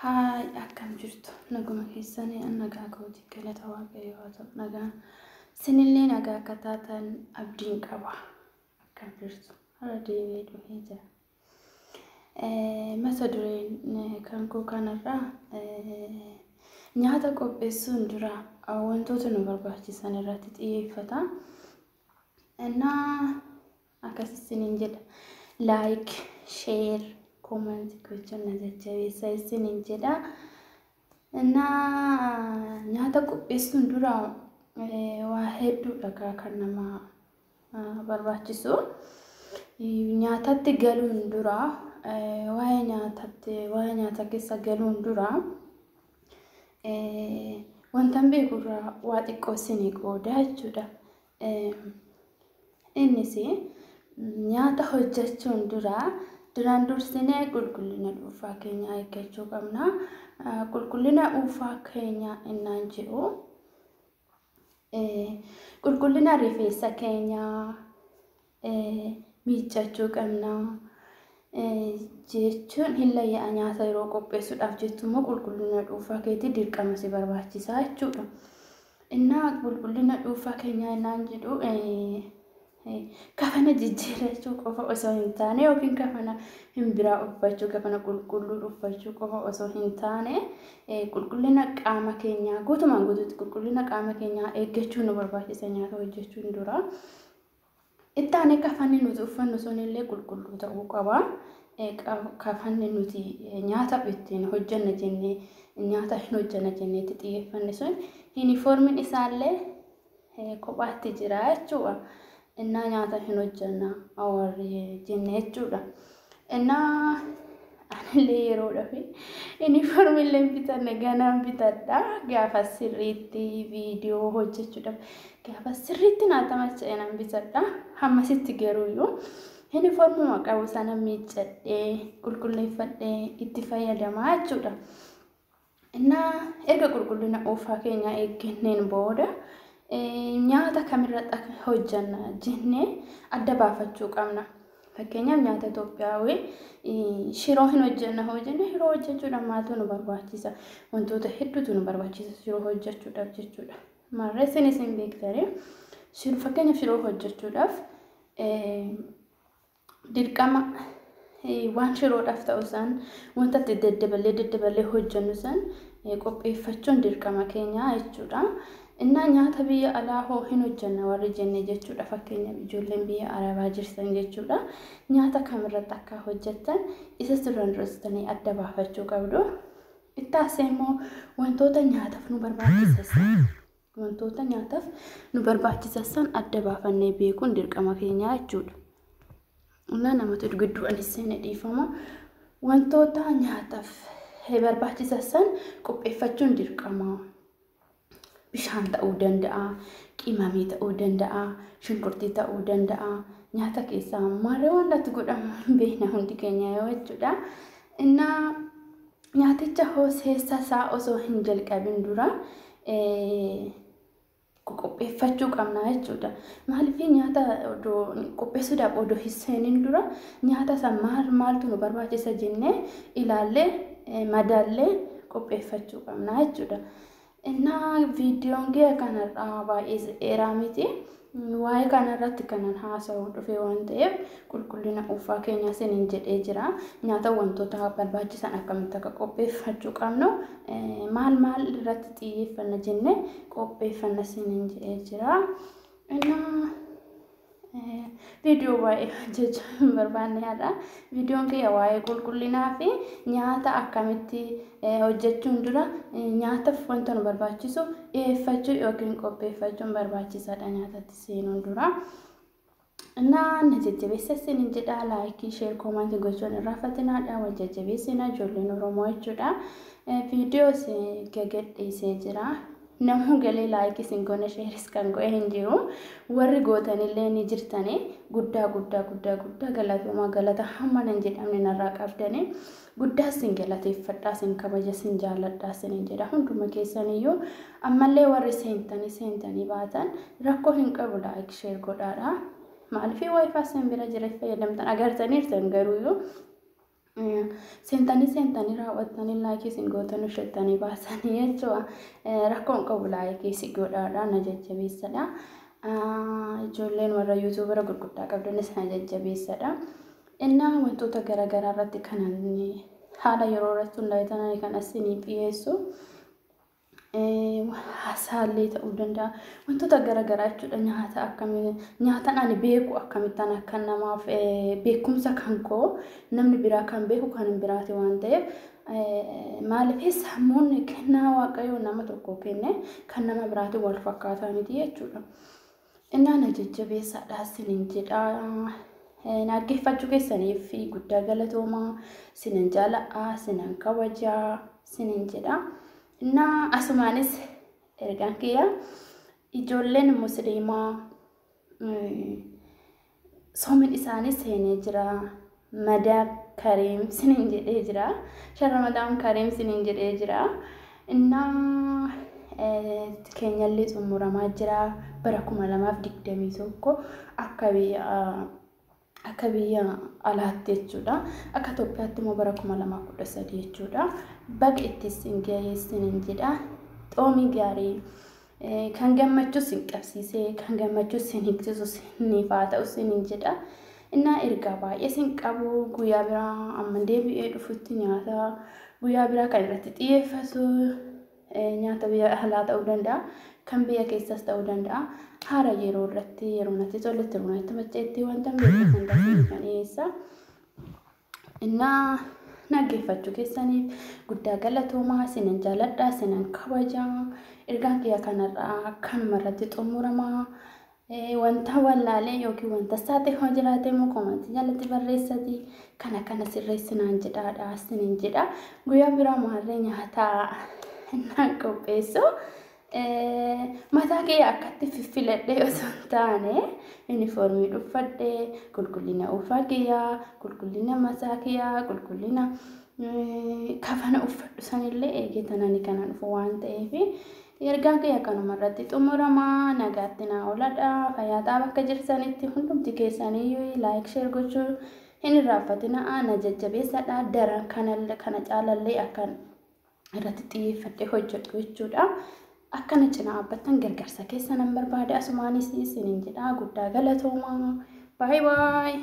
Haay, akkam jirtu? Naguma keessanii? An nagaa kooti, galata Waaqayyoo haa ta'u. Nagaa isinillee nagaa akka taatan abdiin qaba. Akkam jirtu? Har'a deebi'ee dhufee jira. Mata dureen kan koo kanarraa nyaata qopheessuun dura wantoota nu barbaachisan irratti xiyyeeffata. Innaa akkas isiniin jedha. Like, share, comment gochuun na jajjabeessa isiniin jedha. Innaa nyaata qopheessuun dura waa hedduudha kan nama barbaachisu. Nyaatatti galuun dura, waa'ee nyaatatti, waa'ee nyaata keessa galuun dura wanta beeku irraa waa xiqqoo isinii qooda jechuudha. Innis nyaata hojjechuun dura duraan dursinee qulqullina dhuunfaa keenyaa eeggachuu qabna. Qulqullina dhuunfaa keenyaa innaan jedhu, qulqullina rifeensa keenyaa miiccachuu qabna. Jechuun hin layya'a, nyaata yeroo qopheessuudhaaf jettu immoo qulqullina dhuunfaa keetii dirqama si barbaachisaa jechuudha. Innaa qulqullina dhuunfaa keenyaa innaan jedhu, kafana jijjiirrachuu qofa osoo hin taane, yookiin kafana hin biraa uffachuu, kafana qulqulluu uffachuu qofa osoo hin taane, qulqullina qaama keenyaa guutumaan guutuutti qulqullina qaama keenyaa eeggachuu nu barbaachisa nyaata hojjechuun dura. Itti aanee kafanni nuti uffannu sunillee qulqulluu ta'uu qaba. Kafanni nuti nyaata ittiin hojjenna jennee, nyaata hin hojjenna jennee itti xiyyeeffanne sun, yuunifoormiin isaallee kophaatti jira jechuudha. Innaa nyaata hin hojjenna warri jenne jechuudha. Innaa anillee yeroodhaaf yuunifoormiillee bitanne, ganaan bitadha. Gaafa sirriitti viidiyoo hojjechuudhaaf, gaafa sirriitti naa tamacha'e nan bitadha. Hammasitti garuuyyuu yuunifoormuma qabu sana miiccadhee qulqulleeffadhee itti fayyadamaa jechuudha. Innaa erga qulqullina dhuunfaa keenyaa eegganneen booda, nyaata kamirratti akka hojjenna jennee adda baafachuu qabna. Fakkeenyaaf, nyaata Itoophiyaawii shiroo hin hojjenna hoo jenne, shiroo hojjechuudhaaf maaltu nu barbaachisa? Wantoota hedduutu nu barbaachisa shiroo hojjechuudhaaf jechuudha. Maarree isinis hin beektanii, fakkeenyaaf shiroo hojjechuudhaaf dirqama waan shiroodhaaf ta'u san, wanta itti daddaballee daddaballee hojjennu san qopheeffachuun dirqama keenya jechuudha. Innaa nyaata biyya alaa hoo hin hojjenna warri jenne jechuudha. Fakkeenyaaf, ijoolleen biyya Arabaa jirtan jechuudha. Nyaata kamirratti akka hojjettan isa duraan dursitanii adda baafachuu qabdu. Ittaasee immoo wantoota nyaataaf nu barbaachisan san, wantoota nyaataaf nu barbaachisan san adda baafannee beekuun dirqama keenya jechuudha. Innaa namatti gidduu anis seene, dhiifama. Wantoota nyaataaf barbaachisan san qopheeffachuun dirqama. Bishaan ta'uu danda'a, qimamii ta'uu danda'a, shunkurtii ta'uu danda'a. Nyaata keessaa maarree waan natti godhamu hin beekna hundi keenya yoo jechuudha. Innaa nyaaticha seessa isaa osoo hin jalqabin dura qopheeffachuu qabna jechuudha. Maaliif, nyaata odoo qopheessuudhaaf odoo hin seenin dura nyaata san maal maaltu nu barbaachisa jennee ilaallee madaallee qopheeffachuu qabna jechuudha. Innaa viidiyoon kee kanarraa baay'ee dheeraa miti. Waa'ee kanarratti kanan haasa'uu dhufe waan ta'eef, qulqullina dhuunfaa keenyaa isiniin jedhee jira. Nyaata wantoota barbaachisan akkamitti akka qopheeffachuu qabnu, maal maal irratti xiyyeeffanna jennee qopheeffanna isiniin jedhee jira. Innaa viidiyoo baay'ee hojjechuu hin barbaanne har'a. Viidiyoon kiyya waa'ee qulqullinaa fi nyaata akkamitti hojjechuun dura nyaataaf wanta nu barbaachisu dhiyeeffachuu yookiin qopheeffachuun barbaachisaadha nyaatatti seenuun dura. Innaa na jajjabeessa isiniin jedha. Like, share, comment gochuun irraanfatinaadha. Wal jajjabeessina ijoolleen Oromoo jechuudha. Viidiyoo gagadhiisee jira. Namuu galee like isin goone, shareis kan godhe hin jiru. Warri gootanillee ni jirtanii, guddaa guddaa guddaa guddaa galatoomaa, galata hamma nan jedhamne narraa qabdanii guddaa sin galateeffadhaa, sin kabaja, sin jaalladhaa sinin jedha hunduma keessaniyyuu. Ammallee warri seentanii seentanii baatan rakkoo hin qabu, like share godhaadha. Maaliif, WiFi sin bira jira, fayyadamtan agartaniirtan garuuyyuu. Seentanii raawwattanii laayikii isin gootanii hojjettanii baasanii jechuudha. Rakkoon qabu laayikii si godhaadha na jajjabeessadha. Ijoolleen warra yuutuubara gurguddaa qabdanis na jajjabeessadha. Innaa wantoota garaagaraa irratti kanan haala yeroo irratti hundaa'e kan isinii dhiyeessu. Haasaallee ta'uu danda'a. Wantoota garaagaraa jechuudha. Nyaata akkamii nyaatan ani beeku akkamittaan akka namaaf beekumsa kan koo namni biraa kan beeku kan hin biraati waan ta'eef maaliif sammuun kennaa waaqayyoo nama tokko kenne kan nama biraati wal fakkaataa miti jechuudha. Innaa na jajjabeessaadha isiniin jedha. Dhaggeeffachuu keessaniif guddaa galatoomaa, isinan jaalladha, isinan kabajaa isiniin jedha. Innaa asumaanis ergaan kiyya ijoolleen musliimaa soomin isaanii seenee jira. Madaa Kareem siniin jedhee jira. Sharramadaan Kareem siniin jedhee jira. Innaa keenyallee xumuramaa jira. Bara 2021 akka biyya alaatti jechuudha. Akka Itoophiyaatti immoo bara 2013 jechuudha. Baga itti isin gahee isiniin jedha. Xoomii gaarii kan gammachuu isin qabsiisee kan gammachuu isin hiiksisu isiniif haa ta'u isiniin jedha. Innaa ergaa baay'ee isin qabu guyyaa biraa amma deebi'ee dhufutti nyaata guyyaa biraa kan irratti xiyyeeffatu nyaata biyya alaa ta'uu danda'a. Kan biyya keessas ta'uu danda'a. Haala yeroo irratti yeroo natti toletti yeroo natti macheetti wanta beeku hundaa kan dhiyeessa. Innaa dhaggeeffachuu keessaniif guddaa galatoomaa, isinan jaalladha, isinan kabajaa. Ergaan kiyya kanarraa kanuma irratti xumuramaa. Wanta wallaalee yookiin wanta saate hoo jiraate immoo koomantii jalatti barreessati kana kana sirreessinaan jedhaadha isiniin jedha. Guyyaa biraa maarree nyaataa naan qopheessu. Mataa kee akkatti fiffiladhee osoo hin taane yuunifoormii uffadhee qulqullina uffata kiyyaa, qulqullina mataa kiyyaa, qulqullina kafana uffadhu sanillee eegee tanani kana dhufu waan ta'eef ergaan kiyya kanuma irratti xumuramaa. Nagaatti naa ooladha. Fayyaa ta'aa bakka jirtanitti hundumti keessaniyyuu laayik sheer gochuu hin irraanfatinaa. Na jajjabeessadha. Daran kana caalallee akkan irratti xiyyeeffadhee hojjedhu jechuudha. Akkana cinaa dhaabbattan gargaarsa keessa nan barbaade asumaanis isiniin jedha. Guddaa galatoomaa. Baay baay.